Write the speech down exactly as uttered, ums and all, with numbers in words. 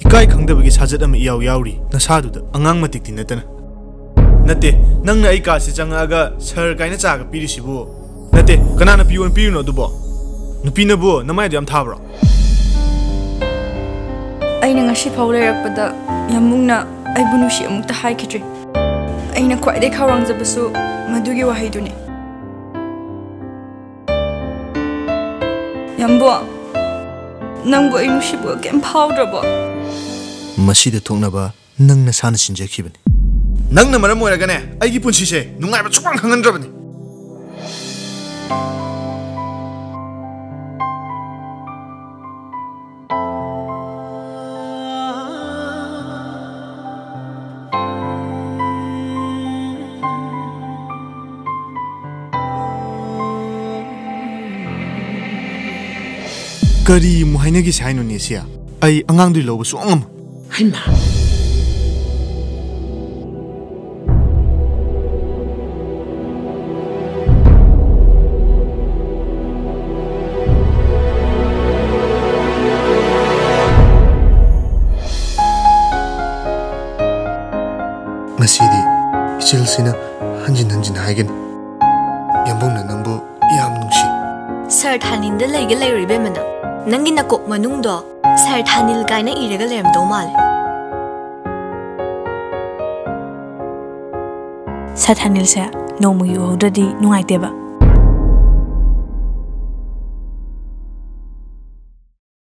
ꯏꯀꯥꯏ ꯈꯪꯗꯕꯒꯤ ꯁꯥꯖꯠ ꯑꯃ ꯏꯌꯥꯎ ꯌꯥꯎꯔꯤ ꯅꯁꯥꯗꯨꯗ, ꯑꯉꯥꯡ ꯃꯇꯤꯛꯇꯤ ꯅꯠꯇꯅ꯫ ꯅꯠꯇꯦ, ꯅꯪꯅ ꯑꯩ ꯀꯥꯁꯤ ꯆꯪꯉꯛꯑꯒ "ꯁꯔ" ꯀꯥꯏꯅ ꯆꯥꯒ ꯄꯤꯔꯤꯁꯤꯕꯨ? ꯅꯠꯇꯦ, ꯀꯅꯥꯅ ꯄꯤꯌꯣꯅ ꯄꯤꯔꯤꯅꯣ ꯑꯗꯨꯕꯣ? ꯅꯨꯄꯤꯅꯕꯨ ꯅꯃꯥꯏꯗꯣ ꯌꯥꯝ ꯊꯥꯕ꯭ꯔꯣ? ꯑꯩꯅ ꯉꯁꯤ ꯐꯥꯎ ꯂꯩꯔꯛꯄꯗ ꯌꯥꯝꯕꯨꯡꯅ ꯑꯩꯕꯨ ꯅꯨꯡꯁꯤ ꯑꯃꯨꯛꯇ ꯍꯥꯏꯈꯤꯗ꯭ꯔꯤ꯫ ꯑꯩꯅ ꯈ꯭ꯋꯥꯏꯗꯒꯤ ꯈꯧꯔꯥꯡꯖꯕꯁꯨ ꯃꯗꯨꯒꯤ ꯋꯥꯍꯩꯗꯨꯅꯤ꯫ ꯌꯥꯝꯕꯨꯡ, ꯅꯪꯕꯨ ꯑꯩ ꯅꯨꯡꯁꯤꯕꯒ ꯀꯩꯝ ꯐꯥꯎꯗ꯭ꯔꯕꯣ? ꯃꯁꯤꯗ ꯊꯣꯛꯅꯕ ꯅꯪ ꯅꯁꯥꯅ ꯁꯤꯟꯖꯈꯤꯕꯅꯤ꯫ ꯅꯪꯅ ꯃꯔꯝ ꯑꯣꯏꯔꯒꯅꯦ ꯑꯩꯒꯤ ꯄꯨꯟꯁꯤꯁꯦ ꯅꯨꯡꯉꯥꯏꯕ ꯁꯨꯛꯐꯪ ꯈꯪꯍꯟꯗ꯭ꯔꯕꯅꯤ꯫ ꯀꯔꯤ ꯑꯃꯨꯛ ꯍꯥꯏꯅꯈꯤꯁꯦ ꯍꯥꯏꯅꯣꯅꯦ ꯁꯤ? ꯑꯩ ꯑꯉꯥꯡꯗꯨ ꯂꯧꯕ ꯁꯨꯡꯉꯝ ꯉꯝꯃꯣꯏ꯫ ꯍꯩꯃꯥ! ꯉꯁꯤꯗꯤ ꯏꯆꯤꯜꯁꯤꯅ ꯍꯟꯖꯤꯟ ꯍꯟꯖꯤꯟ ꯍꯥꯏꯒꯅꯤ, "ꯌꯥꯝꯕꯨꯡꯅ ꯅꯪꯕꯨ ꯌꯥꯝ ꯅꯨꯡꯁꯤ꯫" ꯁꯥꯔ ꯊꯥꯅꯤꯜꯗ ꯂꯩꯒꯦ ꯂꯩꯔꯣ ꯏꯕꯦꯝꯃ ꯅꯪ? ꯅꯪꯒꯤ ꯅꯀꯣꯛ ꯃꯅꯨꯡꯗꯣ ꯁꯥꯔ ꯊꯥꯅꯤꯜ ꯀꯥꯏꯅ ꯏꯔꯒ ꯂꯩꯔꯝꯗꯧ ꯃꯥꯜꯂꯦ꯫ ꯁꯥꯔ ꯊꯥꯅꯤꯜꯁꯦ ꯅꯣꯡꯃꯒꯤ ꯎꯍꯧꯗ꯭ꯔꯗꯤ ꯅꯨꯡꯉꯥꯏꯇꯦꯕ꯫